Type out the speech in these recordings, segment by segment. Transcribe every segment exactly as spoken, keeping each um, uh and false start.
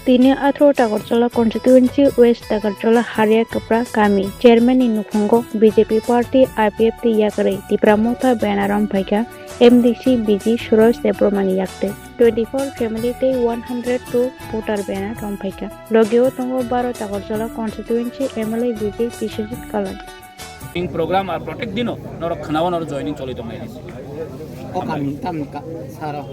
Tini athro Takarjala constituency West Takarjala Haria Kapra kami chairman ni nukhungo B J P party I P F T yakarwi Tipra Motha banner romphai kha M D C B G Suraj Debbarma ni yaktwi. Twenty four family tei one hundred two voter banner romphai kha. Logio tongo baro Takarjala constituency M L A B J Biswajit Kalai. Ing program ar protect dino norok khwnao norok joining choli tongnai. O kami tam ka saro.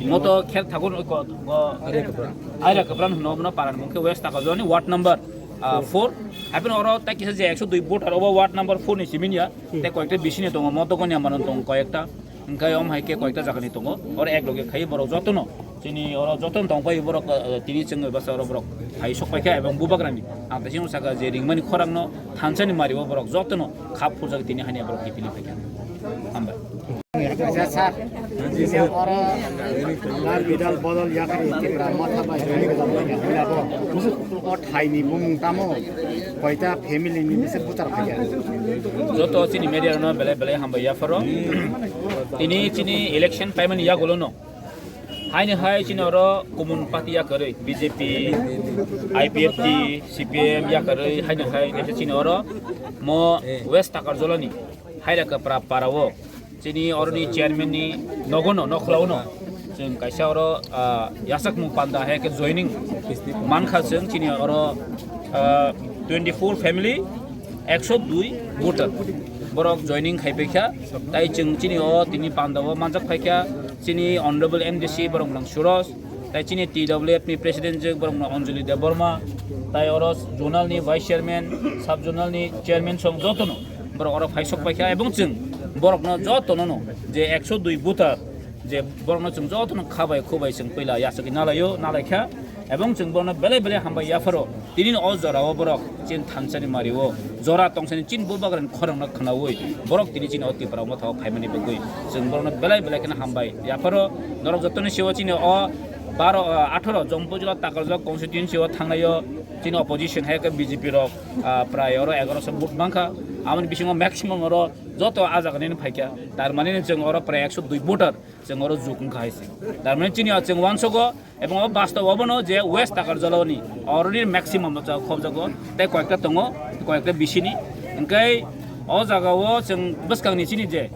Moto kher thagun ko ko Arya Kapra. Arya Kapra no hwno paran mungkhe West Takarjala ni ward number, ah, four. Happen oro ta kisa je ekso dui voter obo ward number four ni simin ya. Hmm. Te koyekta bisini tongo moto konya manon tongo koyekta. Hingke om hai khe koyekta jagani tongo. Oro ek loge khai borok jotono. Chini oro jotono tong pai borok, eh, tini chwng basa oro borok hai sok paikha ebong bubagrani. Ang tei chini saka je ringmani khorang no thansani mario borok jotono khap phurjak tini hani borok kipili paikha. Hambai. Acha sir, oro dal bidal bodol yakari Tipra Motha bai joining gabang ya. O thaini bumung tamo koita family ni bisi butar khaja. Joto chini media no belai belai hambai yapharo. Tini chini election paimani yagulo no. Haini hai chini oro kumun party yakarwi B J P, I P F T, C P M yakarwi haini hai nese chini oro mo West Takarjala ni Haira Kapra para o. Chini oroni chairman ni nogo no, nokhlao no. Chwng kaisa oro, ah, yasakmung panda hai khe joining mankha chwng chini oro, ah, twenty four family, ekso dui voter. Borok joining khai paikha. Tai chwng chini o tini panda o manjak phaikha. Chini honorable M D C borok nang Suraj. Tai chini T W F ni president je borok no Anjali Debbarma. Tai oro zonal ni vice chairman, sub zonal ni chairman song jotono. Borok oro phaisok paikha ebong chwng borokno jotono no je ekso dui voter je borokno chwng jotono khabai khubai chwng puila yasagwi nalaio, nalaikha ebong chwng borokno belai belai hambai yapharo. Tini o jorao borok chini thansani mario jora tongsani chini bubagrani khorangno khwnawi borok tini chini o Tipra Motha o phaimani bagwi chwng borokno belai belai kheno hambai yapharo. Norok jotoni sio chini o baro, ah, atharo Jampui jila Takarjala constituency o thangnaio chini opposition hai khe B J P rok, ah, prai oro egaroso vote mankha. Aboni bisingo maximum oro joto ah jaga nini phaikha. Tar mane chwng oro prai ekso dui voter chwng oro juk wngkha hai se. Tar mane chini o chwng uansogo ebong o bastob obono je West Takarjala ni oroni maximum no chwng khobjago tei koyekta tongo, koyekta bisini. Hingke o jaga o chwng bwskang ni chini je,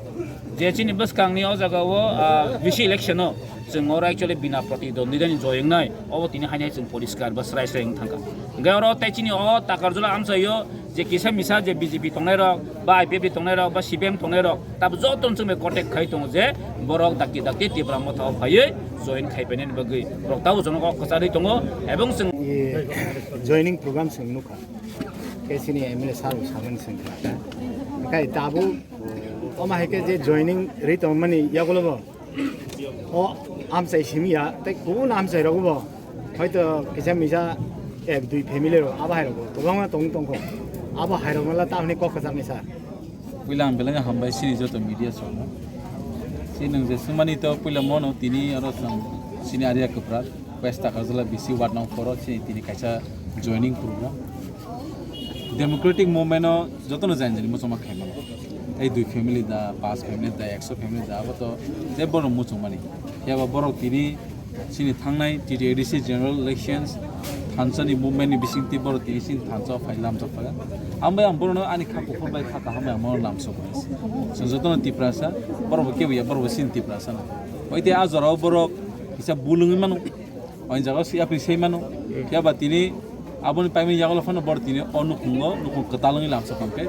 je chini bwskang ni o jaga o, ah, bisi election o chwng oro actually bina protidwandita ni joyeng nai. Obo tini hainai chwng poriskar ba srai srai wng thangkha. Hingke oro tei chini o Takarjala amchaio je kisa misa je B J P tongnai rok ba I P F T tongnai rok ba C P M tongnai rok tabo joto chwng bai contact khai tongo je borok dakti dakti Tipra Motha o phaiwi join khai painani bagwi borok tabo jono kok kwcharwi tongo ebong chwng. Ye, joining program chwng nukha. Khe chini M L A sir bo samani chwng kha. Khai tabo omo hai khe je joining ri tongmani yagulo bo. O amchai simi ya, tei kubun amchai rok bo. Hoito kisa misa ek dui family rok abo hai rok bo. Kwbangma tong tongkho. Abo hai rok mala tamni kok kwchangni sir. Puila ang belai hambai sini joto media song. Sini nung je sumani to puila mono tini aro sang sini area kwprak. West Takarjala B C ward nong four o sini tini kaisa joining program. Democratic movement o jotono jani jani muchungma khaimano. Tei dui family da, pas family da, ekso family da, abo to je borok muchungmani. Phiya ba borok tini chini thangnai T T A D C general elections thansa ni movement ni bisingtwi borok tini chini thansa o phai lamjak phaga. Ang bai ang borokno ani kha kuphur bai kha kaham bai ang bono lamsok bai se. Chwng jotono Tiprasa, borok bo kebo ya, borok bo chini Tiprasa no. Bai tei a jora o borok kisa bulungwi mano. O jaga o si apni sei mano. Phiya ba tini aboni paimani yagulo phano bor tini o nukhungo, nukhung kwtal wngwi lamsok khe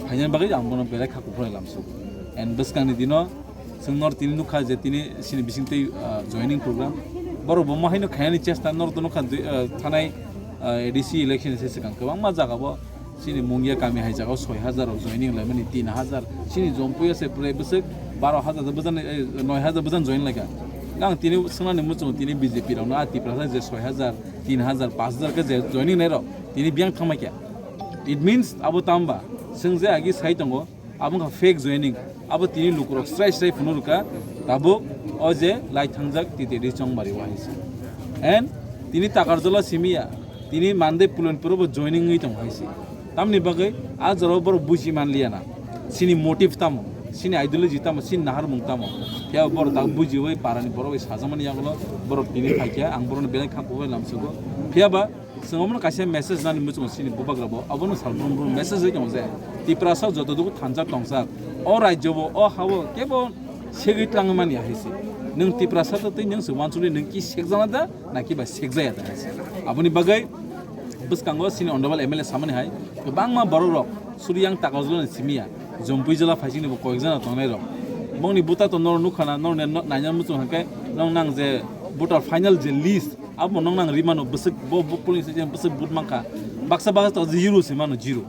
phainani bagwi ang bono belai kha kuphur lamsok. And bwskangni dino chwng nor tini nukha je tini sini bisingtwi, ah, joining program. Borok bo mahaino khainani chesta nor to nukha dui, ah, thanai, ah, A D C election se swkang kwbangma jaga bo. Chini Mungia kami hai jaga o soi hajar rok joining laimani, tin hajar. Chini Jompuia se prai bwswk baro hajar da bwjan, eh, noi hajar bwjan join laika. Ang tini swngnani muchungo tini B J P rokno a Tiprasa je soi hajar, tin hajar, pash hajar khe je joining nai rok tini biyang thangma kya. It means abo tamba chwng je agi sai tongo, abo wngkha fake joining. Abo tini lukurok srai srai phunukha, tabuk o je lai thangjak T T D Chongmari o hai se. And tini Takarjala simi ya, tini Mandai Pulanpuro bo joining wngwi tongo hai se. Tamni bagwi a jorao borok buji man liya na. Chini motive tamo, chini ideology tamo, chini naharmung tamo. Ya borok tak bujiwi parani borok bai sajakmani yagulo borok tini phaikha, ang borokno belai kha kubai lamsugo. Phiya ba chwng omono kaisa message nani muchungo chini bubagra bo, abono salbrum brum message ri tongo je Tiprasa joto dugu thansa tongsa o rajyo bo, o hao kebo segwi tlangwi mani hai se. Nwng Tiprasa to tei nwng se wansugwi nwng ki sekjana da, na kiba sekjaya da hai se. Aboni bagwi bwskango chini honorable M L A samani hai kwbangma borok rok Suriyang Takarjala ni simi ya, Jompui jala phaising ni bo koyek jana tongnai rok. Bongni buta to norok nukha na, norok ne no-, naina muchung hai khe nong nang je voter final je list, abo nong nang ri mano bwswk bo, bo polling station bwswk vote mankha. Baksa baksa to zero se mano, zero.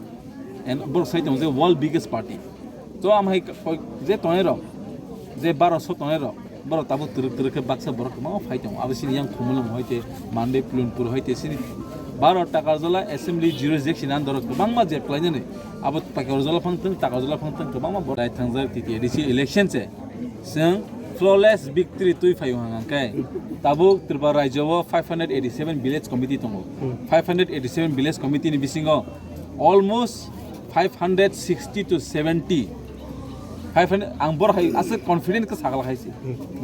And borok sai tongo je world biggest party. To am hai koi je tongnai rok, je baro so tongnai rok, borok tabuk twrwk twrwk khe baksa borok kwbangma phai tongo. Abo chini yang Khumulwng hoite, Mandai Pulanpur hoite, chini baro Takarjala assembly jurisdiction under o kwbangma je kwlainani. Abo Takarjala phang thwng, Takarjala phang thwng kwbangma borok. Dai thangjak T T A D C election se chwng flawless victory twi phaio hwnka khe tabuk Tripura rajyo o five hundred eighty seven village committee tongo. Five hundred eighty seven village committee ni bisingo almost five hundred sixty to seventy, five hundred, ang borok hai aswk confident khe sakla hai se.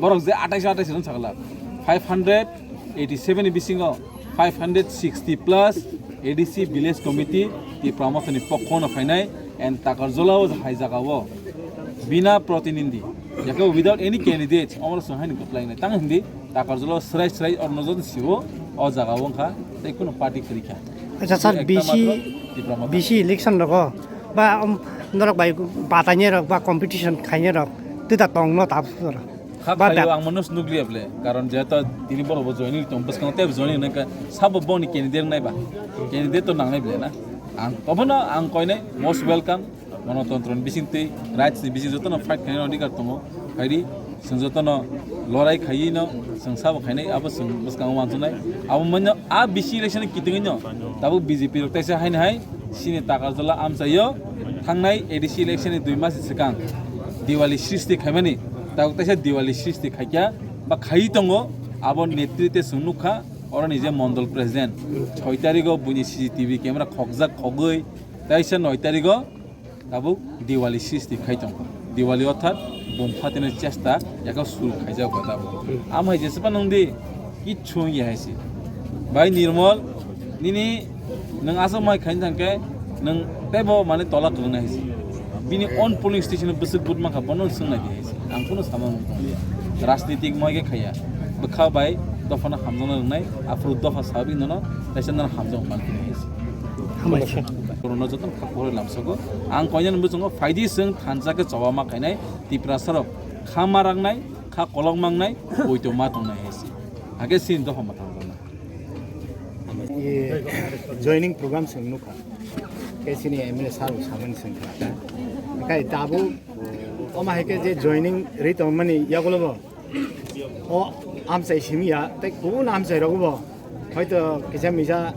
Borok je atais atais hwn sakla, five hundred eighty seven ni bisingo five hundred sixty plus A D C village committee Tipra Motha ni pokho no phainai and Takarjala o hai jaga o bina protinidhi, yake without any candidate, omor song hai ni kwplai nai tang hindi. Takarjala srai srai orno jodi sibo o jaga o wngkha, tei kuno party kwrwi kha. Acha sir, Ekta B C, matro Tipra Motha. B C election rogo ba, um, norok bai bataini rok ba competition khaini rok tita tongno tab sir. Kha ba khayo da- ang mano nukliya ble, karon jeto tini borok bo joining tong bwskango tei joining nangkha sabo boni candidate nai ba, candidate to nangnai ble na. Ang obono ang koinai most welcome. Ganatantrani bisingtwi, rights ni bising jotono fight khainani adhikar tongo. Phaidi, chwng jotono lorai khaiwi no, chwng sabo khainai, abo chwng bwskango uansuknai. Abo manya a B C election ni kitingwi no, tabuk B J P rok taisa haino hai, chini Takarjala amchaio thangnai A D C election ni dui mas swkang Diwali srishti khaimani, tabuk taisa Diwali srishti khaikha, ba khaiwi tongo, abo netritwe chwng nukha, oroni je mondol president, soi tarigo buini C C T V camera khokjak khogwi, taisa noi tarigo, tabuk Diwali srishti khai tongkha. Diwali orthat bum phatino chesta yako suru khaijak kha tabuk. Hmm. Amhai jespa nungdi kichu wngya hai se. Bai Nirmol, nini nwng aswk mai khaini thangkhe nwng teibo mane tola kwrwngna hai se. Bini own polling station bwswk vote mankha bono swngnaidi hai se. Ang kunu sama mung tongliya. Rajnitik moi khe khaiya. Bwkha bai dophano hamjakna rwngnai, aphuru dopha sabi nono, kaisa nono hamjak manphini hai se. Hambai se. Borokno jotono kha kuphur lamsogo. Ang koinani bwskango phaidi chwng thansa khe choba ma khainai Tiprasa rok kha ma raknai, kha kolok mangnai, poito ma tongnai hai se. Hakhe chini dopha mwthang rwna. Ye, joining program chwng nukha. Khe chini M L A sir bo samani chwng kha. Khai tabuk omo hai khe je joining ri tongmani yagulo bo. O amchai simi ya, tei kubun amchai rok bo. Hoito kisa misa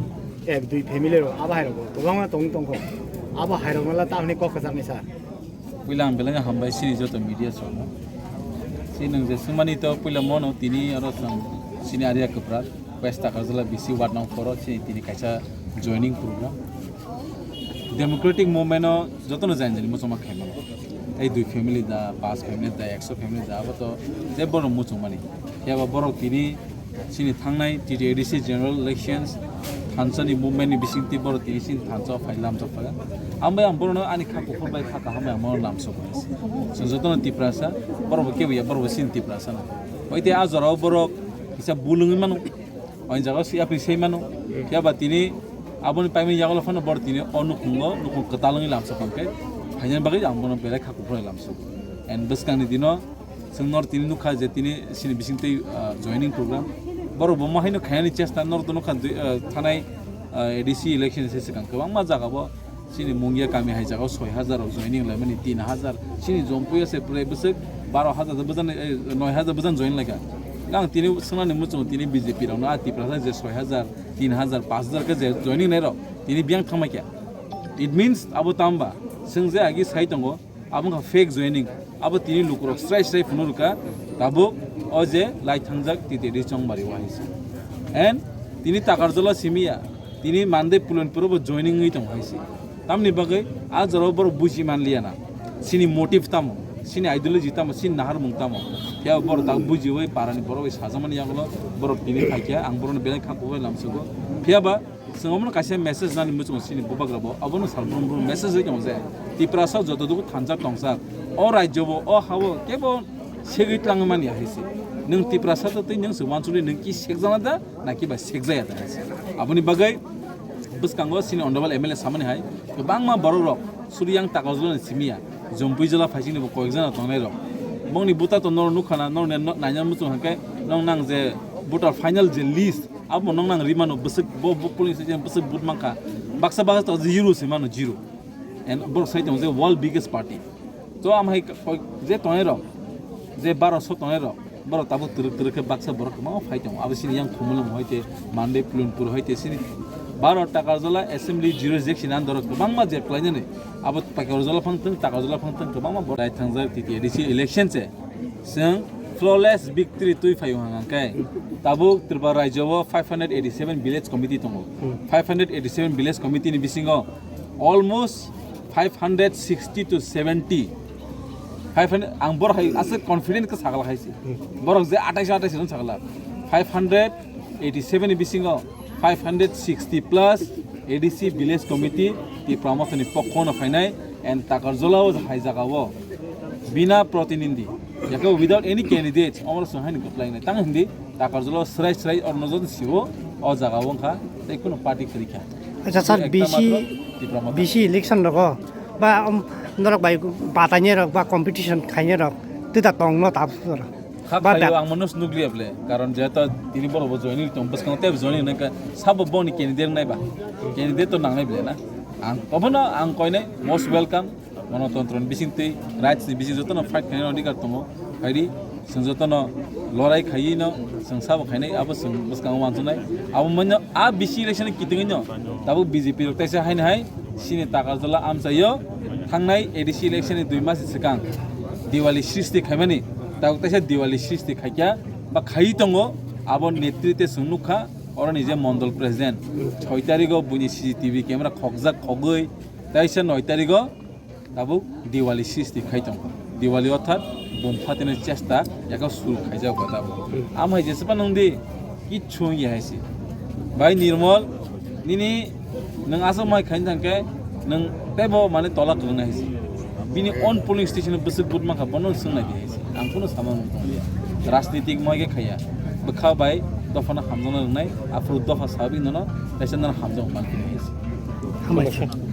ek dui family rok abo hai rok bo. Kwbangma tong tongkho. Abo hai rok no la tamni kok kwchangni sa. Puila ang belai hambai chini joto media rokno. Chini nwng je swngmani to puila mono tini oro chwng chini area kwprak. West Takarjala B C ward nong four o chini tini kaisa joining program. Democratic movement o jotono jani jani muchungma khaimano. Tei dui family da, pas family da, ekso family da, abo to je borok muchungmani. Phiya ba borok tini chini thangnai T T A D C general elections thansa ni movement ni bisingtwi borok tini chini thansa o phai lamjak phaga. Ambai ang borokno ani kha kuphur bai kha kaham bai ang bono lamsok. Chwng jotono Tiprasa, borok bo kebo ya, borok bo chini Tiprasa no. Bai tei a jorao borok kisa bulungwi mano. O jaga si apni sei mano. Phiya ba tini aboni paimani yagulo phano bor tini o nukhungo, nukhung kwtal wngwi lamsok khe. Phainani bagwi ang bono belai kha kuphur lamsok. And bwskangni dino chwng nor tini nukha je tini chini bisingtwi, ah, joining program. Borok bo mahaino khainani chesta nor to nukha dui, ah, thanai, ah, A D C election se swkang kwbangma jaga bo. Chini Mungia kami hai jaga soi hajar rok joining laimani tin hajar. Chini Jompuia se prai bwswk baro hajar da bwjan, eh, noi hajar bwjan join laikha. Ang tini swngnani muchungo tini B J P rokno a Tiprasa je soi hajar, tin hajar, pas hajar khe je joining nai rok tini biyang thangmai kha. It means abo tamba chwng je agi sai tongo abo wngkha fake joining. Abo tini lukurok srai srai phunukha tabuk o je lai thangjak T T A D C chongmari o hai se. And tini Takarjala simi ya. Tini Mandai Pulanpuro bo joining wngwi tongo hai se. Tamni bagwi a jorao borok buji manliya na. Chini motive tamo? Chini ideology tamo, chini naharmung tamo. Phiya borok tak bujiwi parani borok bai sajakmani yagulo borok tini phaikha, ang borokno belai kha kubai lamsugo. Phiya ba chwng omono kaisa message nani muchungo chini bubagra bo, abono sal brum brum message ri tongo je Tiprasa joto dugu thansa tongsa, o rajyo bo, o hao kebo segwi tlangmani hai se. Nwng Tiprasa to twi nwng se wansukli nwng ki sekjana da, na ki ba sekjaya da hai se. Aboni bagwi bwskango chini honorable M L A samani hai kwbangma borok rok suri yang Takarjala ni simi ya, Jompuijala phaisingni bo koyekjana tongnai rok. Bongni buta to norok nukha na, norok ne no-, naina muchung hwnkhe nong nang je voter final je list, abo nong nang rimano bwswk bo, bo polling station bwswk vote mankha. Baksa baksa to zero se mano, zero. And borok sai tongo je world biggest party. To am hai koi je tongnai rok, je baro so tongnai rok, borok tabuk twrwk twrwk khe baksa borok kwbangma phai tongo. Abo chini yang Khumulwng hoite, Mandwi Plunpur hoite chini baro Takarjala assembly jurisdiction under o kwbangma je klainani. Abo Takarjala phang tong, Takarjala phang tong kwbangma borok dai thangjak T T A D C election se. Chwng flawless victory twi phaio hwnka khe tabuk Tripura rajyo o five hundred eighty seven village committee tongo. Hmm. Five hundred eighty seven village committee ni bisingo almost five hundred sixty to seventy. Five hundred, ang borok hai aswk confident khe sakla hai se. Hmm. Borok je atais atais no sakla. Five hundred eighty seven ni bisingo five hundred sixty plus A D C village committee Tipra Motha ni pokho no phainai and Takarjala o hai jaga o bina protinidhi, yake without any candidate, omoro song hai ni kwplai nai. Tang hindi Takarjala o srai srai orno jodi sibo o jaga o wngkha, tei kuno party kwrwi kha. Acha sir, Ekta B C, matro Tipra Motha. B C election rogo ba, um, norok bai bataini rok ba competition khaini rok tita tong no tab sir. Kha Ba khaio da- ang mano nukliya ble, karon jeto tini borok bo joining tong, bwskango tei joining nang kha, sabo boni candidate nai ba, candidate to nangnai ble na. Ang obono ang koinai most welcome, Ganatantra ni bising twi, rights ni bising jotono fight khainai adhikar tongo, phaidi, chwng jotono lorai khaiwi no, chwng sabo khainai, abo chwng bwskango wansuknai, abo manya a B C election ni kitingwi no, tabuk B J P rok taisa haino hai, Chini Takarjala amchaio thangnai A D C election ni dui mas swkang Diwali srishti khaimani, tabuk taisa Diwali srishti khaikya ba khaiwi tongo. Abo netritwe chwng nukha, oro ni je mondol president, soi tarigo buini C C T V camera khokjak khogwi, taisa noi tarigo tabuk Diwali srishti khai tongo. Diwali orthat bum phatini chesta eko suru khaijak kha tabuk. Amhai jesa phano wngdi kichu wngya hai se. Bai Nirmol, nini nwng aswk mai khaini thangkhe nwng teibo mane tola kwrwngna hai se. Bini own polling station o bwswk vote mankha bono swng naidi hai se. Ang phano sama nung tonglia. Rajnitik moi khe khaiya. Bwkha bai dophano hamjakna rwngnai, aphuru dopha sawi nono kaisa nono hamjak mankhe hai se. Hambai.